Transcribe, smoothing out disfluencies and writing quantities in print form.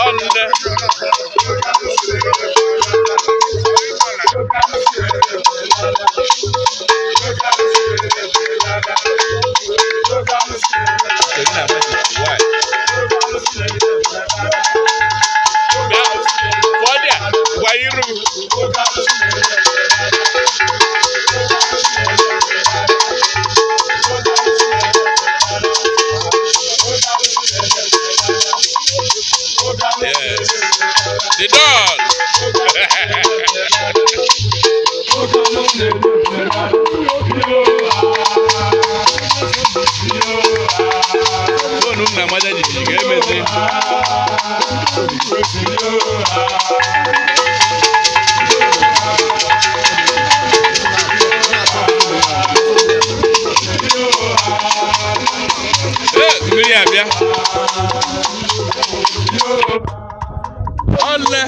Ọ nne. Kedu na amasị why? Bịa, fụọ dị a, gwa iru m. Yes. The Don. Fonu m na-amaja jijiji ga-emezi. Ee, mmiri abịa. Ọnne.